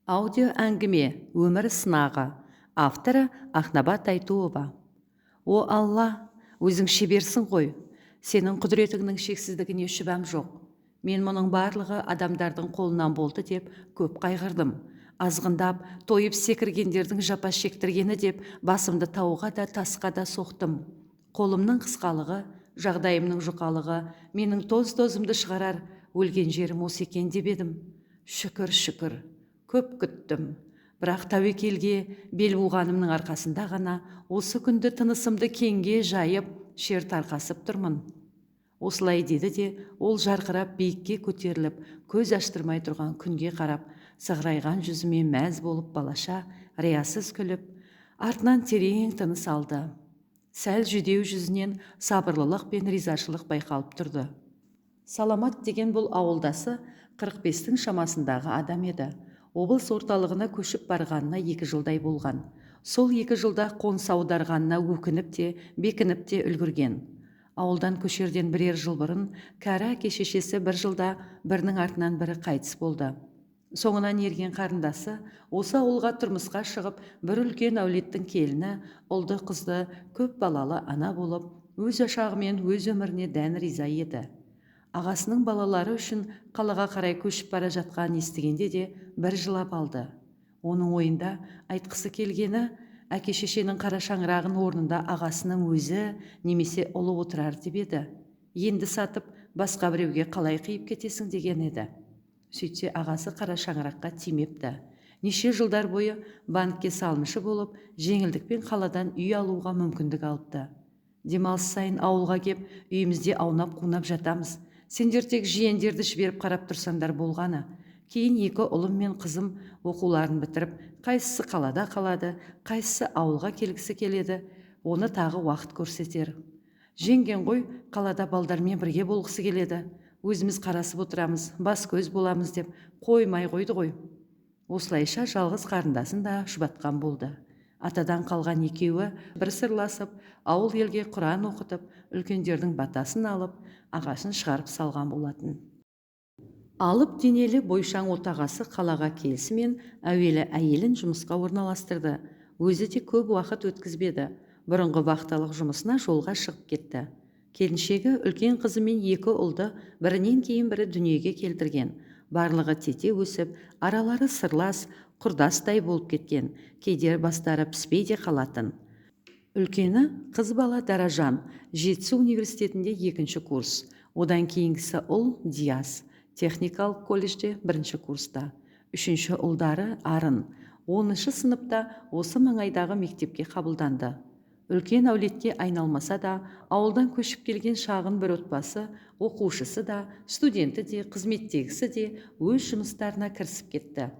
Аудио әңгіме «Өмір сынағы», авторы Ақнабат Айтуова. О Алла, өзің шеберсің ғой. Сенің құдіретіңнің шексіздігіне шүбәм жоқ. Мен мұның барлығы адамдардың қолынан болды деп көп қайғырдым. Азғындап, тойып секіргендердің жапа шектіргені деп басымды тауға да, тасқа да соқтым. Қолымның қысқалығы, жағдайымның жұқалығы менің тоз-тозымды шығарар, өлген жерім осы екен деп едім. Шүкір, шүкір. Көп күттім. Бірақ тәуекелге бел буғанымның арқасында ғана осы күнді тынысымды кеңге жайып, шер тарқасып тұрмын. Осылай деді де, ол жарқырап биікке көтеріліп, көз аштырмай тұрған күнге қарап, сығырайған жүзіме мәз болып балаша, риясыз күліп, артынан терең тыныс алды. Сәл жүдеу жүзінен сабырлылық пен ризашылық байқалып тұрды. Саламат деген бұл ауылдасы 45-тің шамасындағы адам еді. Облыс орталығына көшіп барғанына 2 жылдай болған. Сол 2 жылда қоныс аударғанына өкініп те, бекініп те үлгірген. Ауылдан көшерден бірер жыл бұрын кәрі әке-шешесі бір жылда бірінің артынан бірі қайтыс болды. Соңынан ерген қарындасы осы ауылға тұрмысқа шығып, бір үлкен әулеттің келіні, ұлды-қызды, көп балалы ана болып, өз ошағымен өз өміріне дән риза еді. Ағасының балалары үшін қалаға қарай көшіп бара жатқанын естігенде де бір жылап алды. Оның ойында айтқысы келгені, әке-шешенің қара шаңырағын орнында ағасының өзі немесе ұлы отырар деп еді. Енді сатып, басқа біреуге қалай қиып кетесің деген еді. Сөйтсе ағасы қара шаңыраққа тимепті. Неше жылдар бойы банкке салымшы болып, жеңілдікпен қаладан үй алуға мүмкіндік алыпты. Демалыс сайын ауылға кеп, үйімізде аунап-қунап жатамыз. Сендер тек жиендерді жіберіп қарап тұрсаңдар болғаны. Кейін 2 ұлым мен қызым оқуларын бітіріп, қайсысы қалада қалады, қайсысы ауылға келгісі келеді, оны тағы уақыт көрсетер. Жеңген ғой, қалада балдармен бірге болғысы келеді. Өзіміз қарасып отырамыз, бас көз боламыз деп қоймай қойды ғой. Осылайша жалғыз қарындасын да жұбатқан болды. Атадан қалған екеуі бір сырласып, ауыл елге Құран оқытып, үлкендердің батасын алып, ағасын шығарып салған болатын. Алып денелі бойшаң отағасы қалаға келісімен әуелі әйелін жұмысқа орналастырды. Өзі де көп уақыт өткізбеді. Бұрынғы вахталық жұмысына жолға шығып кетті. Келіншегі үлкен қызы мен 2 ұлды бірінен кейін бірі дүниеге келтірген. Барлығы тете өсіп, аралары сырлас, құрдастай болып кеткен, кейде бастары піспей де қалатын. Үлкені қыз бала Даражан, Жетісу университетінде 2-ші курс. Одан кейінгісі ұл Диас, техникалық колледжде 1-ші курста. 3-ші ұлдары Арын, 10-шы сыныпта осы маңайдағы мектепке қабылданды. Үлкен әулетке айналмаса да, ауылдан көшіп келген шағын бір отбасы, оқушысы да, студенті де, қызметтегісі де өз жұмыстарына кірісіп кетті.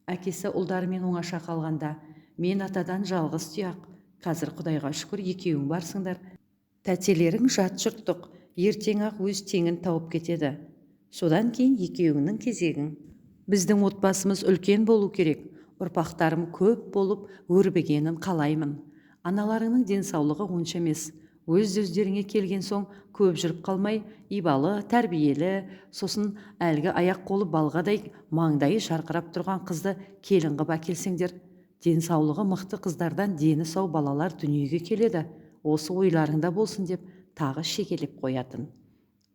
Әкесі ұлдарымен оңаша қалғанда, мен атадан жалғыз тұяқ, қазір Құдайға шүкір екеуің барсыңдар. Тәтелерің жат жұрттық, ертең-ақ өз теңін тауып кетеді. Содан кейін екеуіңнің кезегің. Біздің отбасымыз үлкен болу керек, ұрпақтарым көп болып өрбігенін қалаймын. Аналарыңның денсаулығы онша емес. Өз өздеріңе келген соң көп жүріп қалмай, ибалы, тәрбиелі, сосын әлгі аяқ қолы балғадай маңдайы жарқырап тұрған қызды келін қып әкелсеңдер, денсаулығы мықты қыздардан дені сау балалар дүниеге келеді. Осы ойларыңда болсын деп тағы шегелеп қоятын.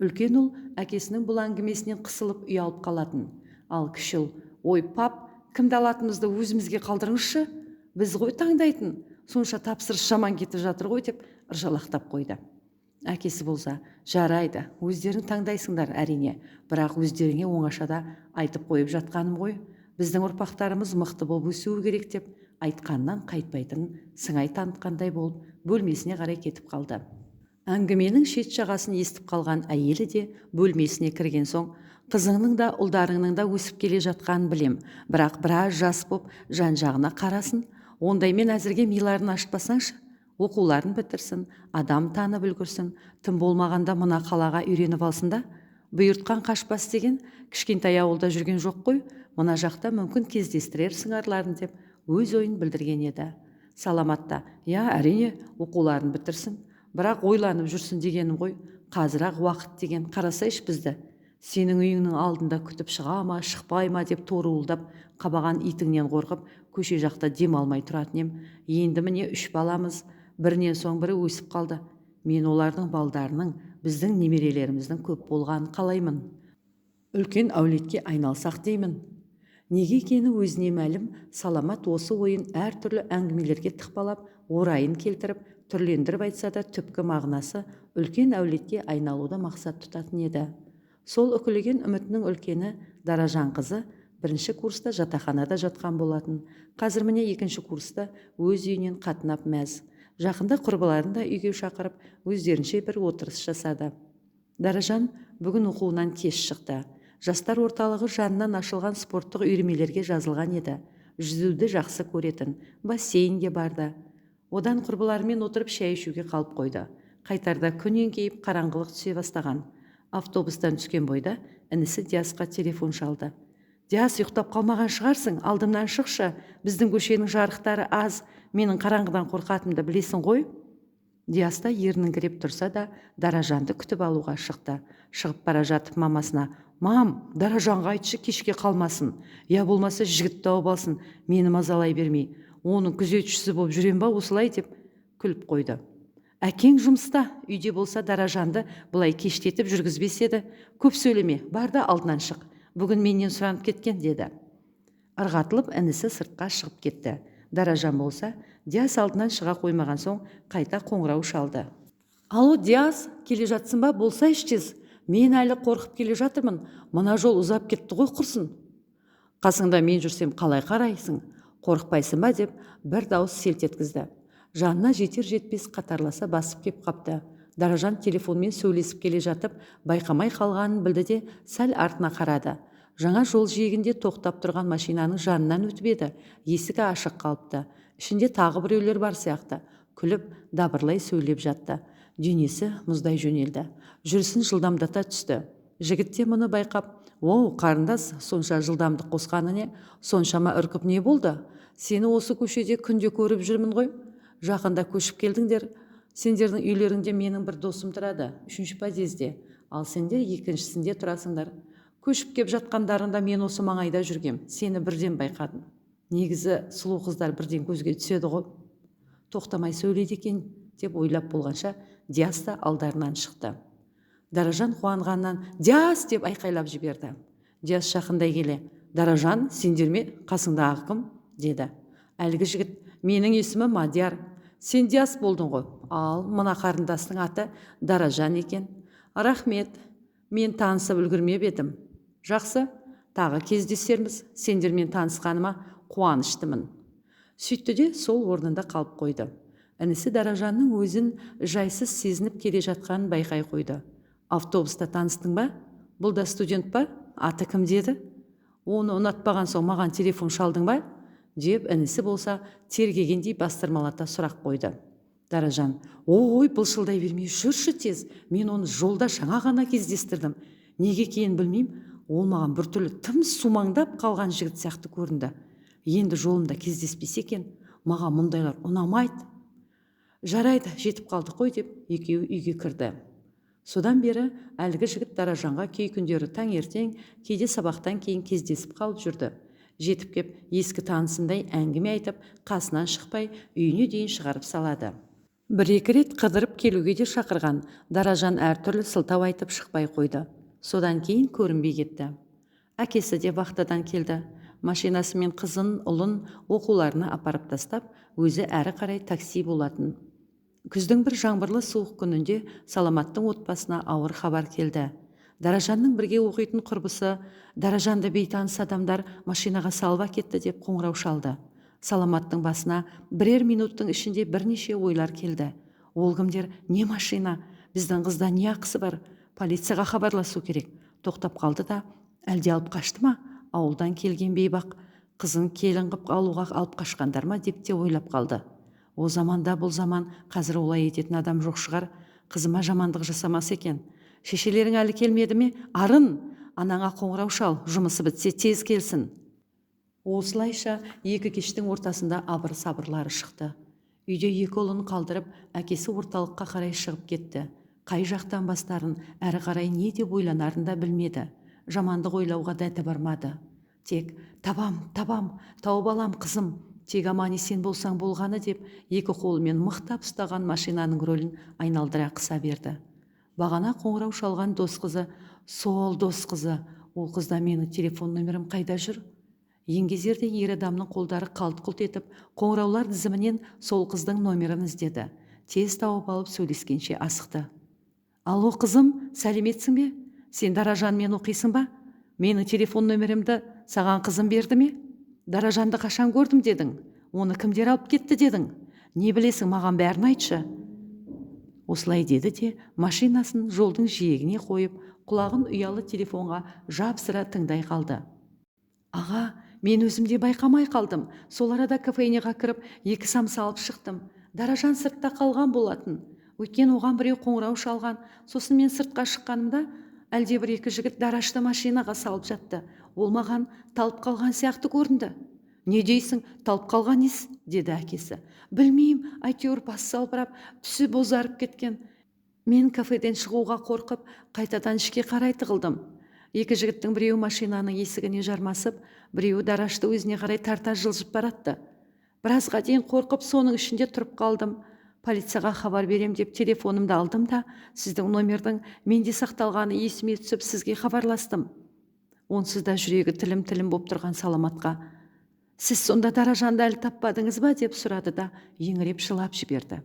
Үлкен ұл әкесінің бұл әңгімесінен қысылып ұялып қалатын. Ал кіші ұл, ой пап, кімді алатынымызды өзімізге қалдырыңызшы, біз ғой таңдайтын, сонша тапсырыс жаман кетіп жатыр ғой деп ыржалақтап қойды. Әкесі болса, жарайды, өздерің таңдайсыңдар әрине, бірақ өздеріңе оңашада айтып қойып жатқаным ғой, біздің ұрпақтарымыз мықты болып өсуі керек деп айтқаннан қайтпайтын сыңай танытқандай болып бөлмесіне қарай кетіп қалды. Әңгіменің шет жағасын естіп қалған әйелі де бөлмесіне кірген соң, қызыңның да ұлдарыңның да өсіп келе жатқанын білем, бірақ біраз жас боп жан-жағына қарасын, ондаймен әзірге миларын ашытпасаңшы, оқуларын бітірсін, адам танып үлгірсін, тым болмағанда мына қалаға үйреніп алсын да, бұйыртқан қашпас деген кішкентай ауылда жүрген жоқ қой, мына жақта мүмкін кездестірер сыңарларын деп өз ойын білдірген еді. Саламат та, я әрине оқуларын бітірсін, бірақ ойланып жүрсін дегенім ғой, қазір-ақ уақыт деген қарасайшы бізді. Сенің үйіңнің алдында күтіп шыға ма, шықпай ма деп торуылдап қабаған итіңнен қорқып, көше жақта дем алмай тұратын ем. Енді міне 3 баламыз бірінен соң бірі өсіп қалды. Мен олардың балдарының, біздің немерелеріміздің көп болғанын қалаймын. Үлкен әулетке айналсақ деймін. Неге екені өзіне мәлім, Саламат осы ойын әртүрлі әңгімелерге тықпалап, орайын келтіріп, түрлендіріп айтса да түпкі мағынасы үлкен әулетке айналуды мақсат тұтатын еді. Сол үкілеген үмітінің үлкені Даражан қызы бірінші курста жатақханада жатқан болатын. Қазір міне екінші курста өз үйінен қатынап мәз. Жақында құрбыларын да үйге шақырып, өздерінше бір отырыс жасады. Даражан бүгін оқуынан кеш шықты. Жастар орталығы жанынан ашылған спорттық үйірмелерге жазылған еді. Жүзуді жақсы көретін, бассейнге барды. Одан құрбыларымен отырып шай ішуге қалып қойды. Қайтарда күн еңкейіп қараңғылық түсе бастаған. Автобустан түскен бойда інісі Диасқа телефон шалды. Диас, ұйықтап қалмаған шығарсың, алдымнан шықшы, біздің көшенің жарықтары аз, менің қараңғыдан қорқатынымды білесің ғой. Диас та ерініңкіреп тұрса да Даражанды күтіп алуға шықты. Шығып бара жатып мамасына: «Мам, Даражанға айтшы, кешке қалмасын, я болмаса жігіт тауып алсын, мені мазалай бермей, оның күзетшісі болып жүрем ба осылай?» деп күліп қойды. Әкең жұмыста, үйде болса Даражанды бұлай кештетіп жүргізбес еді. Көп сөйлеме, бар да алдынан шық, бүгін менен сұранып кеткен, деді. Ырғатылып інісі сыртқа шығып кетті. Даражан болса, Диас алдынан шыға қоймаған соң қайта қоңырау шалды. Алло, Диас, келе жатсың ба? Болсайшы тез. Мен әлі қорқып келе жатырмын. Мына жол ұзап кетті ғой құрсын. Қасыңда мен жүрсем қалай қарайсың? Қорықпайсың ба? Деп бір дауыс селт еткізді. Жанына жетер жетпес қатарласа басып кеп қапты. Даражан телефонмен сөйлесіп келе жатып, байқамай қалғанын білді де сәл артына қарады. Жаңа жол жиегінде тоқтап тұрған машинаның жанынан өтіп еді. Есігі ашық қалыпты. Ішінде тағы біреулер бар сияқты. Күліп, дабырлай сөйлеп жатты. Денесі мұздай жөнелді. Жүрісін жылдамдата түсті. Жігіт те мұны байқап, «Оу, қарындас, сонша жылдамдық қосқаны не? Соншама үркіп не болды? Сені осы көшеде күнде көріп жүрмін ғой. Жақында көшіп келдіңдер. Сендердің үйлеріңде менің бір досым тұрады, 3-ші подъезде. Ал сендер 2-шісінде тұрасыңдар. Көшіп кеп жатқандарында мен осы маңайда жүргем, сені бірден байқадым. Негізі сұлу қыздар бірден көзге түседі ғой. Тоқтамай сөйлейді екен», деп ойлап болғанша Диас та алдарынан шықты. Даражан қуанғаннан «Диас!» деп айқайлап жіберді. Диас жақындай келе, «Даражан, сендер ме? Қасыңдағы кім?» деді. Әлгі жігіт, «Менің есімім Мадияр. Сен Диас болдың ғой. Ал мына қарындастың аты Даражан екен. Рахмет, мен танысып үлгермеп едім. Жақсы, тағы кездесерміз. Сендермен танысқаныма қуаныштымын». Сөйтті де сол орнында қалып қойды. Інісі Даражанның өзін жайсыз сезініп келе жатқанын байқай қойды. «Автобуста таныстың ба? Бұл да студент па? Аты кім деді? Оны ұнатпаған соң маған телефон шалдың ба?» деп інісі болса тергегендей бастырмалата сұрақ қойды. Даражан: «Ой, былшылдай бермей жүрші тез, мен оны жолда жаңа ғана кездестірдім. Неге екенін білмеймін, ол маған біртүрлі тым сумаңдап қалған жігіт сияқты көрінді. Енді жолымда кездеспесе екен, маған мұндайлар ұнамайды». «Жарайды, жетіп қалдық қой», деп екеуі үйге кірді. Содан бері әлгі жігіт Даражанға кей күндері таңертең, кейде сабақтан кейін кездесіп қалып жүрді. Жетіп кеп ескі танысындай әңгіме айтып, қасынан шықпай үйіне дейін шығарып салады. Бір-екі рет қыдырып келуге де шақырған, Даражан әртүрлі сылтау айтып шықпай қойды. Содан кейін көрінбей кетті. Әкесі де вахтадан келді. Машинасымен қызын, ұлын оқуларына апарып тастап, өзі әрі қарай такси болатын. Күздің бір жаңбырлы суық күнінде Саламаттың отбасына ауыр хабар келді. Даражанның бірге оқитын құрбысы Даражанды бейтаныс адамдар машинаға салып әкетті деп қоңырау шалды. Саламаттың басына бірер минуттың ішінде бірнеше ойлар келді. Ол кімдер, не машина, біздің қызда не ақысы бар, полицияға хабарласу керек. Тоқтап қалды да, әлде алып қашты ма, ауылдан келген бейбақ қызын келін қып алуға алып қашқандар ма деп те ойлап қалды. О заманда бұл заман, қазір олай ететін адам жоқ шығар, қызыма жамандық жасамас екен. Шешелерің әлі келмеді ме? Арын, анаңа қоңырау шал, жұмысы бітсе тез келсін. Осылайша екі кештің ортасында абыр-сабырлары шықты. Үйде екі ұлын қалдырып, әкесі орталыққа қарай шығып кетті. Қай жақтан бастарын, әрі қарай не деп ойланарын да білмеді. Жамандық ойлауға дәті бармады. Тек табам, табам, тауып алам қызым, тек аман есен болсаң болғаны деп екі қолымен мықтап ұстаған машинаның рөлін айналдыра қыса берді. Бағана қоңырау шалған дос қызы, сол дос қызы, ол қызда менің телефон нөмірім қайда жүр? Еңгезердей ер адамның қолдары қалт-құлт етіп, қоңыраулар тізімінен сол қыздың номерін іздеді. Тез тауып алып сөйлескенше асықты. Алло, қызым, сәлеметсің бе? Сен Даражанмен оқисың ба? Менің телефон нөмірімді саған қызым берді ме? Даражанды қашан көрдім дедің? Оны кімдер алып кетті дедің? Не білесің, маған бәрін айтшы. Осылай деді де, машинасын жолдың жиегіне қойып, құлағын ұялы телефонға жапсыра тыңдай қалды. Аға, мен өзім де байқамай қалдым. Сол арада кафенеға кіріп, 2 самса алып шықтым. Даражан сыртта қалған болатын. Өйткені оған біреу қоңырау шалған. Сосын мен сыртқа шыққанымда әлде бір 2 жігіт Дарашты машинаға салып жатты. Ол маған талып қалған сияқты көрінді. Не дейсің, талып қалған несі? Деді әкесі. Білмеймін, әйтеуір бас салбырап, түсі бозарып кеткен. Мен кафеден шығуға қорқып, қайтадан ішке қарай тығылдым. 2 жігіттің біреуі машинаның есігіне жармасып, біреуі Дарашты өзіне қарай тарта жылжып баратты. Біразға дейін қорқып, соның ішінде тұрып қалдым. Полицияға хабар берем деп телефонымды алдым да, сіздің номердің менде сақталғаны есіме түсіп, сізге хабарластым. Онсыз да жүрегі тілім-тілім боп тұрған Саламатқа: Сіз сонда Даражанды әлі таппадыңыз ба? Деп сұрады да, еңіреп жылап жіберді.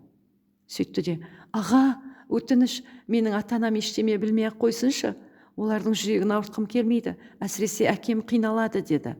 Сөйтті де, аға, өтініш, менің ата-анам ештеме білмей-ақ қойсыншы, олардың жүрегін ауыртқым келмейді, әсіресе әкем қиналады, деді.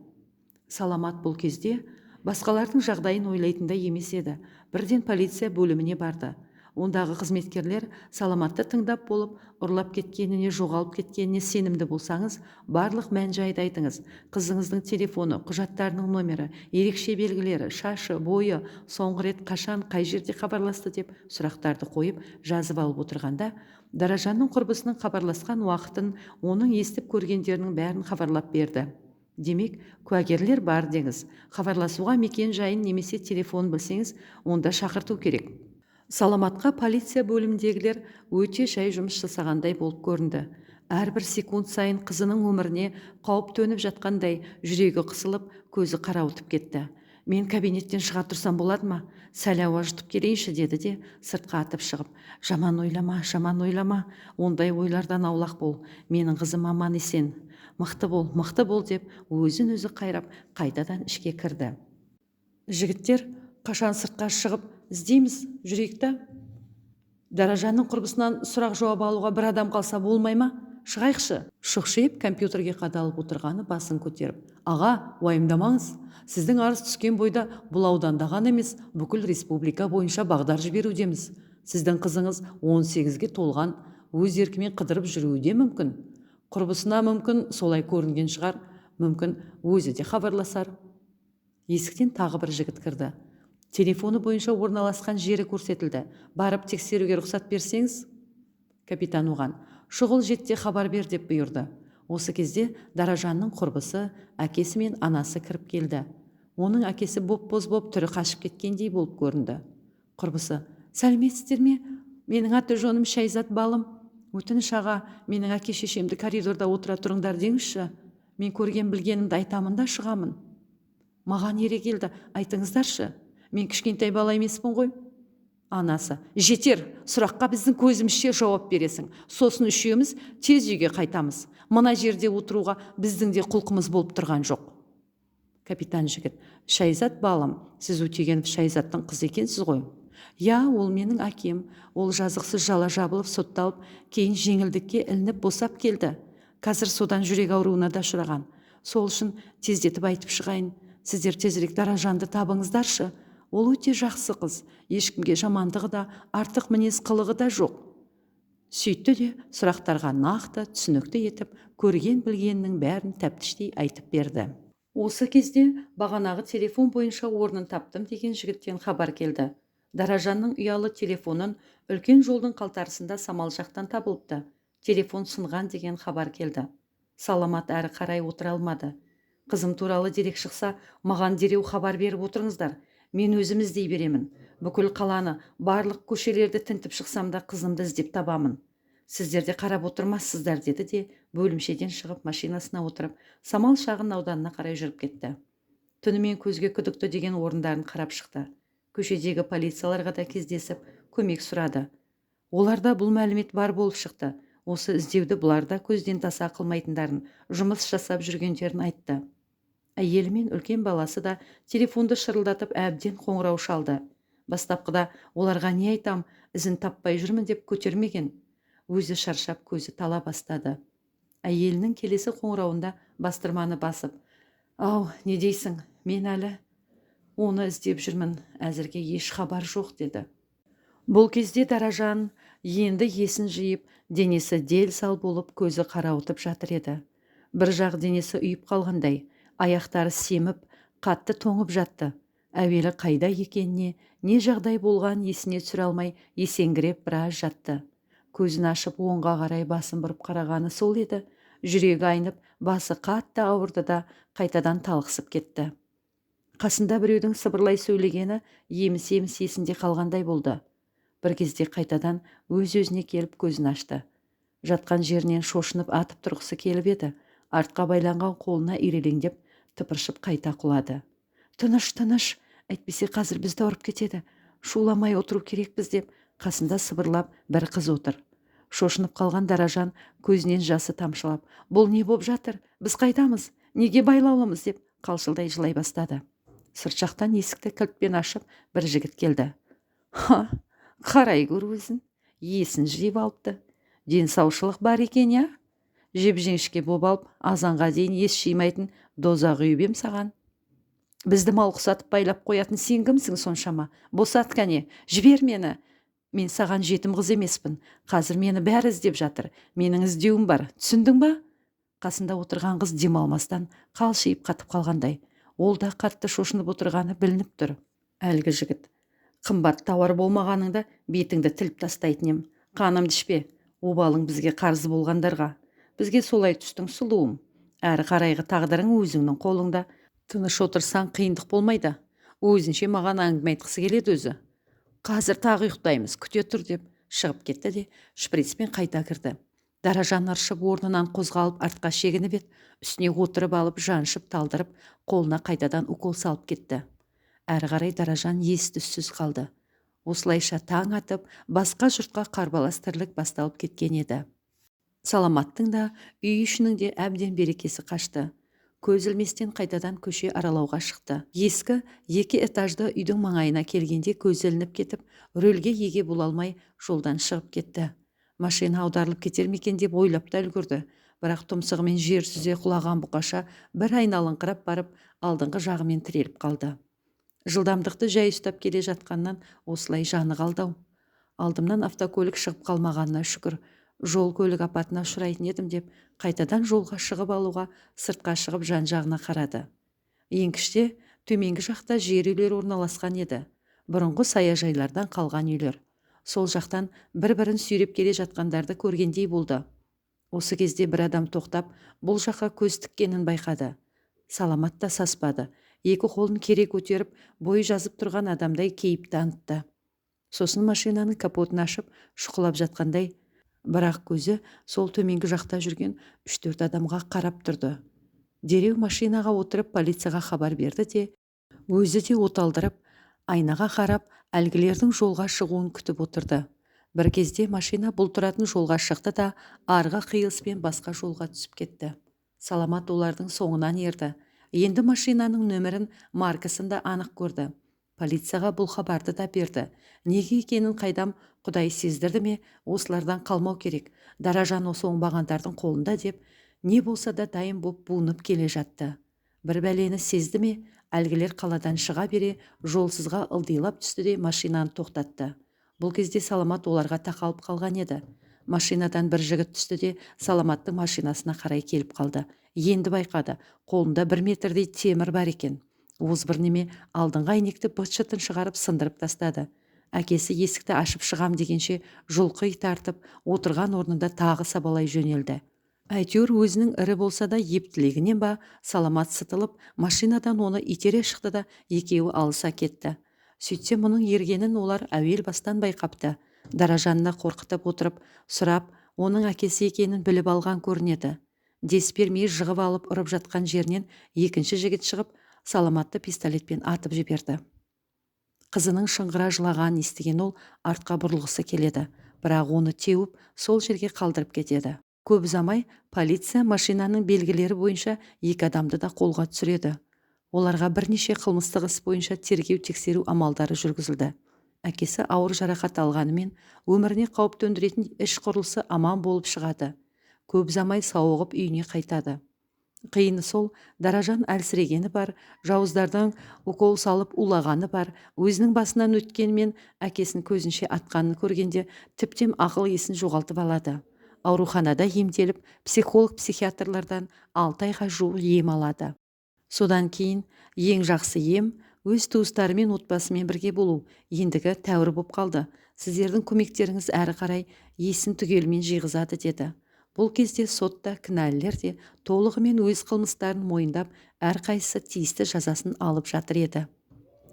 Саламат бұл кезде басқалардың жағдайын ойлайтындай емес еді. Бірден полиция бөліміне барды. Ондағы қызметкерлер Саламатты тыңдап болып, ұрлап кеткеніне, жоғалып кеткеніне сенімді болсаңыз, барлық мән-жайды айтыңыз. Қызыңыздың телефоны, құжаттарының номері, ерекше белгілері, шашы, бойы, соңғы рет қашан, қай жерде хабарласты деп сұрақтарды қойып, жазып алып отырғанда, Даражанның құрбысының хабарласқан уақытын, оның естіп көргендерінің бәрін хабарлап берді. Демек, куәгерлер бар деңіз. Хабарласуға мекен жайын немесе телефон білсеңіз, онда шақырту керек. Саламатқа полиция бөліміндегілер өте жай жұмыс жасағандай болып көрінді. Әрбір секунд сайын қызының өміріне қауіп төніп жатқандай жүрегі қысылып, көзі қарауытып кетті. Мен кабинеттен шыға тұрсам болады ма? Сәл ауа жұтып келейінші, деді де сыртқа атып шығып. Жаман ойлама, жаман ойлама, ондай ойлардан аулақ бол. Менің қызым аман есен. Мықты бол, мықты бол деп өзін өзі қайрап қайтадан ішке кірді. Жігіттер, қашан сыртқа шығып іздейміз, жүрейік та? Даражанның құрбысынан сұрақ жауап алуға бір адам қалса болмай ма? Шығайықшы. Шұқшиып компьютерге қадалып отырғаны басын көтеріп. Аға, уайымдамаңыз. Сіздің арыз түскен бойда бұл ауданда ғана емес, бүкіл республика бойынша бағдар жіберудеміз. Сіздің қызыңыз 18-ге толған, өз еркімен қыдырып жүруі де мүмкін. Құрбысына мүмкін солай көрінген шығар, мүмкін өзі де хабарласар. Есіктен тағы бір жігіт кірді. Телефоны бойынша орналасқан жері көрсетілді. Барып тексеруге рұқсат берсеңіз, капитан оған шұғыл жетте хабар бер деп бұйырды. Осы кезде Даражанның құрбысы, әкесі мен анасы кіріп келді. Оның әкесі боп-боз боп түрі қашып кеткендей болып көрінді. Құрбысы: Сәлеметсіздер ме? Менің аты жөнім Шайзат балым. Өтініш аға, менің әке шешемді коридорда отыра тұрыңдар деңізші. Мен көрген білгенімді айтамын да шығамын. Маған ере келді, айтыңыздаршы. Мен кішкентай бала емеспін ғой. Анасы: Жетер, сұраққа біздің көзімізше жауап бересің. Сосын үшеуміз тез үйге қайтамыз. Мына жерде отыруға біздің де құлқымыз болып тұрған жоқ. Капитан жігіт: Шайзат балам, сіз Өтегенов Шайзаттың қызы екенсіз ғой. Я, ол менің әкем. Ол жазықсыз жала жабылып сотталып, кейін жеңілдікке ілініп босап келді. Қазір содан жүрек ауруына да ұшыраған. Сол үшін тездетіп айтып шығайын. Сіздер тезірек Даражанды табыңыздаршы. Ол өте жақсы қыз, ешкімге жамандығы да, артық мінез қылығы да жоқ. Сөйтті де сұрақтарға нақты, түсінікті етіп, көрген білгенінің бәрін тәптіштей айтып берді. Осы кезде бағанағы телефон бойынша орнын таптым деген жігіттен хабар келді. Даражанның ұялы телефонын үлкен жолдың қалтарысында самал жақтан табылыпты. Телефон сынған деген хабар келді. Саламат әрі қарай отыра алмады. Қызым туралы дерек шықса, маған дереу хабар беріп отырыңыздар. Мен өзім іздей беремін. Бүкіл қаланы, барлық көшелерді тінтіп шықсам да қызымды іздеп табамын. Сіздер де қарап отырмассыздар, деді де бөлімшеден шығып, машинасына отырып, Самал шағын ауданына қарай жүріп кетті. Түнімен көзге күдікті деген орындарын қарап шықты. Көшедегі полицияларға да кездесіп, көмек сұрады. Оларда бұл мәлімет бар болып шықты. Осы іздеуді бұлар да көзден таса қылмайтындарын, жұмыс жасап жүргендерін айтты. Әйелі мен үлкен баласы да телефонды шырылдатып әбден қоңырау шалды. Бастапқыда оларға не айтам, ізін таппай жүрмін деп көтермеген. Өзі шаршап, көзі тала бастады. Әйелінің келесі қоңырауында бастырманы басып, «Ау, не дейсің, мен әлі оны іздеп жүрмін, әзірге еш хабар жоқ», деді. Бұл кезде Даражан енді есін жиып, денесі дел сал болып, көзі қарауытып жатыр еді. Бір жақ денесі ұйып қалғандай, аяқтары семіп, қатты тоңып жатты. Әуелі қайда екеніне, не жағдай болған есіне түсіре алмай, есеңгіреп біраз жатты. Көзін ашып, оңға қарай басын бұрып қарағаны сол еді, жүрегі айнып, басы қатты ауырды да қайтадан талықсып кетті. Қасында біреудің сыбырлай сөйлегені еміс-еміс есінде қалғандай болды. Бір кезде қайтадан өз-өзіне келіп, көзін ашты. Жатқан жерінен шошынып атып тұрғысы келіп еді, артқа байланған қолына ирелеңдеп, тыпыршып қайта құлады. Тыныш, тыныш, әйтпесе қазір бізді ұрып кетеді. Шуламай отыру керекпіз, деп қасында сыбырлап бір қыз отыр. Шошынып қалған Даражан көзінен жасы тамшылап, «Бұл не боп жатыр? Біз қайдамыз? Неге байлаулымыз?» деп қалшылдай жылай бастады. Сырт жақтан есікті кілтпен ашып, бір жігіт келді. «Ха, қарай көр өзін, есін жиып алыпты. Денсаушылық бар екен, иә? Жеп-жіңішке боп алып, азанға дейін ес жимайтын дозақ үйіп ем саған. Бізді мал құсатып байлап қоятын сен кімсің соншама? Босат кәне, жібер мені. Мен саған жетім қыз емеспін. Қазір мені бәрі іздеп жатыр. Менің іздеуім бар, түсіндің ба?» Қасында отырған қыз дем алмастан қалшиып қатып қалғандай. Ол да қатты шошынып отырғаны білініп тұр. Әлгі жігіт: «Қымбат тауар болмағаныңда бетіңді тіліп тастайтын ем. Қанымды ішпе, обалың бізге қарыз болғандарға. Бізге солай түстің, сұлуым. Әрі қарайғы тағдырың өзіңнің қолыңда. Тыныш отырсаң, қиындық болмайды». Өзінше маған әңгіме айтқысы келеді өзі. «Қазір тағы ұйықтаймыз, күте тұр», деп шығып кетті де, шприцпен қайта кірді. Даражан ыршып орнынан қозғалып, артқа шегініп еді, үстіне отырып алып, жаншып талдырып, қолына қайтадан укол салып кетті. Әрі қарай Даражан ес түссіз қалды. Осылайша таң атып, басқа жұртқа қарбалас тірлік басталып кеткен еді. Саламаттың да, үй ішінің де әбден берекесі қашты. Көз ілместен қайтадан көше аралауға шықты. Ескі екі этажды үйдің маңайына келгенде көзі ілініп кетіп, рөлге еге бола алмай, жолдан шығып кетті. Машина аударылып кетер ме екен деп ойлап та үлгерді. Бірақ тұмсығымен жер сүзе құлаған бұқаша бір айналыңқырап барып, алдыңғы жағымен тіреліп қалды. Жылдамдықты жай ұстап келе жатқаннан осылай жаны қалды-ау. Алдымнан автокөлік шығып қалмағанына шүкір, жол көлік апатына ұшырайтын едім, деп қайтадан жолға шығып алуға сыртқа шығып, жан-жағына қарады. Еңкіште төменгі жақта жер үйлер орналасқан еді. Бұрынғы саяжайлардан қалған үйлер. Сол жақтан бір-бірін сүйреп келе жатқандарды көргендей болды. Осы кезде бір адам тоқтап, бұл жаққа көз тіккенін байқады. Саламат та саспады. Екі қолын кере көтеріп, бой жазып тұрған адамдай кейіп танытты. Сосын машинаның капотын ашып, шұқылап жатқандай, бірақ көзі сол төменгі жақта жүрген 3-4 адамға қарап тұрды. Дереу машинаға отырып, полицияға хабар берді де, өзі де оталдырып, айнаға қарап, әлгілердің жолға шығуын күтіп отырды. Бір кезде машина бұл тұратын жолға шықты да, арғы қиылыспен басқа жолға түсіп кетті. Саламат олардың соңынан ерді. Енді машинаның нөмірін, маркасын да анық көрді. Полицияға бұл хабарды да берді. Неге екенін қайдам, Құдай сездірді ме, осылардан қалмау керек, Даражан осы оңбағандардың қолында деп, не болса да дайын боп буынып келе жатты. Бір бәлені сезді ме, әлгілер қаладан шыға бере жолсызға ылдилап түсті де, машинаны тоқтатты. Бұл кезде Саламат оларға тақалып қалған еді. Машинадан бір жігіт түсті де, Саламаттың машинасына қарай келіп қалды. Енді байқады, қолында 1 метрдей темір бар екен. Озбыр неме алдыңғы әйнекті быт-шытын шығарып сындырып тастады. Әкесі есікті ашып шығам дегенше жұлқи тартып, отырған орнында тағы сабалай жөнелді. Әйтеуір өзінің ірі болса да ептілігінен ба, Саламат сытылып, машинадан оны итере шықты да, екеуі алыса кетті. Сөйтсе, мұның ергенін олар әуел бастан байқапты. Даражанны қорқытып отырып, сұрап, Оның әкесі екенін біліп алған көрінеді. Дес бермей жығып алып ұрып жатқан жерінен екінші жігіт шығып, Саламатты пистолетпен атып жіберді. Қызының шыңғыра жылағанын естіген ол артқа бұрылғысы келеді, бірақ оны теуіп, сол жерге қалдырып кетеді. Көп ұзамай полиция машинаның белгілері бойынша екі адамды да қолға түсіреді. Оларға бірнеше қылмыстық іс бойынша тергеу-тексеру амалдары жүргізілді. Әкесі ауыр жарақат алғанымен, өміріне қауіп төндіретін іш құрылысы аман болып шығады. Көп ұзамай сауығып үйіне қайтады. Қиыны сол, Даражан әлсірегені бар, жауыздардың укол салып улағаны бар, өзінің басынан өткенмен әкесін көзінше атқанын көргенде тіптен ақыл есін жоғалтып алады. Ауруханада емделіп, психолог-психиатрлардан 6 айға жуық ем алады. Содан кейін ең жақсы ем өз туыстарымен, отбасымен бірге болу, ендігі тәуір боп қалды. Сіздердің көмектеріңіз әрі қарай есін түгелімен жиғызады деді. Бұл кезде сотта кінәлілер де толығымен өз қылмыстарын мойындап, әрқайсысы тиісті жазасын алып жатыр еді.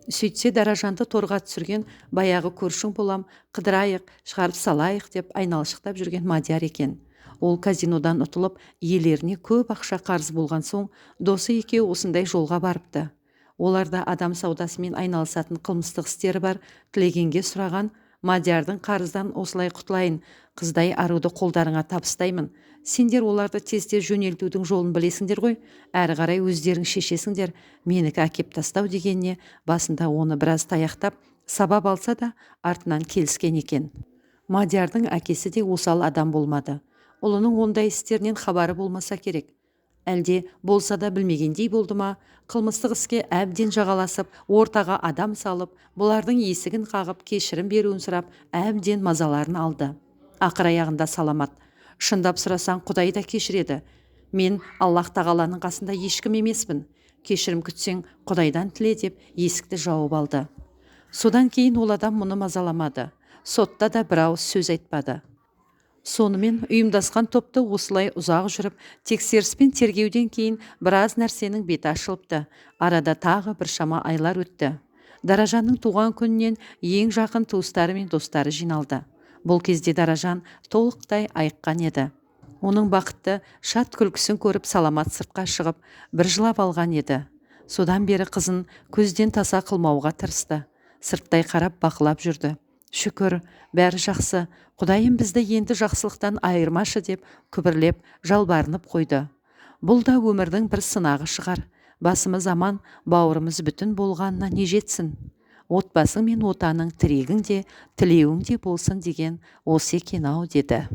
Сөйтсе Даражанды торға түсірген баяғы көршің болам, қыдырайық, шығарып салайық деп айналшықтап жүрген Мадияр екен. Ол казинодан ұтылып, иелеріне көп ақша қарыз болған соң, досы екеуі осындай жолға барыпты. Оларда адам саудасымен айналысатын қылмыстық істері бар, Тілегенге сұраған Мадиярдың қарыздан осылай құтылайын, қыздай аруды қолдарыңа табыстаймын. Сендер оларды тез-тез жөнелтудің жолын білесіңдер ғой, әрі қарай өздерің шешесіңдер, менікі әкеп тастау дегеніне басында оны біраз таяқтап, сабап алса да, артынан келіскен екен. Мадиярдың әкесі де осал адам болмады. Ұлының ондай істерінен хабары болмаса керек. Әлде болса да білмегендей болды ма, қылмыстық іске әбден жағаласып, ортаға адам салып, бұлардың есігін қағып, кешірім беруін сұрап, әбден мазаларын алды. Ақыр аяғында Саламат, шындап сұрасаң, Құдай да кешіреді. Мен Аллах тағаланың қасында ешкім емеспін. Кешірім күтсең, Құдайдан тіле деп есікті жауып алды. Содан кейін ол адам мұны мазаламады. Сотта да бір ауыз сөз айтпады. Сонымен ұйымдасқан топты осылай ұзақ жүріп, тексеріс пен тергеуден кейін біраз нәрсенің беті ашылыпты. Арада тағы біршама айлар өтті. Даражанның туған күнінен ең жақын туыстары мен достары жиналды. Бұл кезде Даражан толықтай айыққан еді. Оның бақытты, шат күлкісін көріп Саламат сыртқа шығып, бір жылап алған еді. Содан бері қызын көзден таса қылмауға тырысты. Сырттай қарап бақылап жүрді. Шүкір, бәрі жақсы, Құдайым бізді енді жақсылықтан айырмашы деп күбірлеп, жалбарынып қойды. Бұл да өмірдің бір сынағы шығар. Басымыз аман, бауырымыз бүтін болғанына не жетсін? Отбасың мен отаның тірегің де, тілеуің де болсын деген осы екен-ау деді.